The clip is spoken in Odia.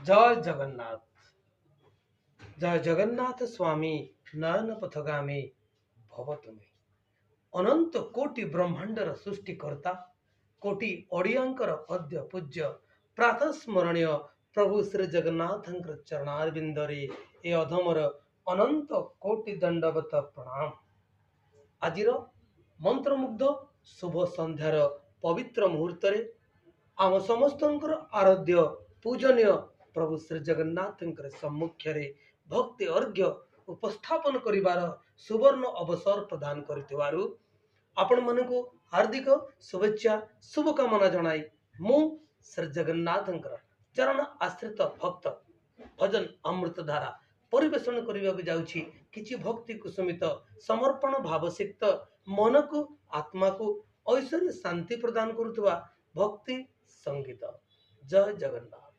ଜୟ ଜଗନ୍ନାଥ। ଜୟ ଜଗନ୍ନାଥ ସ୍ୱାମୀ ନୟନ ପଥଗାମୀ ଭବ ତୁମେ। ଅନନ୍ତ କୋଟି ବ୍ରହ୍ମାଣ୍ଡର ସୃଷ୍ଟିକର୍ତ୍ତା, କୋଟି ଓଡ଼ିଆଙ୍କର ଅଦ୍ୟ ପୂଜ୍ୟ ପ୍ରାତଃସ୍ମରଣୀୟ ପ୍ରଭୁ ଶ୍ରୀ ଜଗନ୍ନାଥଙ୍କର ଚରଣାରବିନ୍ଦରେ ଏ ଅଧମର ଅନନ୍ତ କୋଟି ଦଣ୍ଡବତ ପ୍ରଣାମ। ଆଜିର ମନ୍ତ୍ରମୁଗ୍ଧ ଶୁଭ ସନ୍ଧ୍ୟାର ପବିତ୍ର ମୁହୂର୍ତ୍ତରେ ଆମ ସମସ୍ତଙ୍କର ଆରାଧ୍ୟ ପୂଜନୀୟ ପ୍ରଭୁ ଶ୍ରୀ ଜଗନ୍ନାଥଙ୍କର ସମ୍ମୁଖରେ ଭକ୍ତି ଅର୍ଘ୍ୟ ଉପସ୍ଥାପନ କରିବାର ସୁବର୍ଣ୍ଣ ଅବସର ପ୍ରଦାନ କରିଥିବାରୁ ଆପଣମାନଙ୍କୁ ହାର୍ଦ୍ଦିକ ଶୁଭେଚ୍ଛା ଶୁଭକାମନା ଜଣାଇ ମୁଁ ଶ୍ରୀ ଜଗନ୍ନାଥଙ୍କର ଚରଣ ଆଶ୍ରିତ ଭକ୍ତ ଭଜନ ଅମୃତଧାରା ପରିବେଷଣ କରିବାକୁ ଯାଉଛି କିଛି ଭକ୍ତି କୁସୁମିତ ସମର୍ପଣ ଭାବସିକ୍ତ, ମନକୁ ଆତ୍ମାକୁ ଐଶ୍ୱର୍ଯ୍ୟ ଶାନ୍ତି ପ୍ରଦାନ କରୁଥିବା ଭକ୍ତି ସଙ୍ଗୀତ। ଜୟ ଜଗନ୍ନାଥ।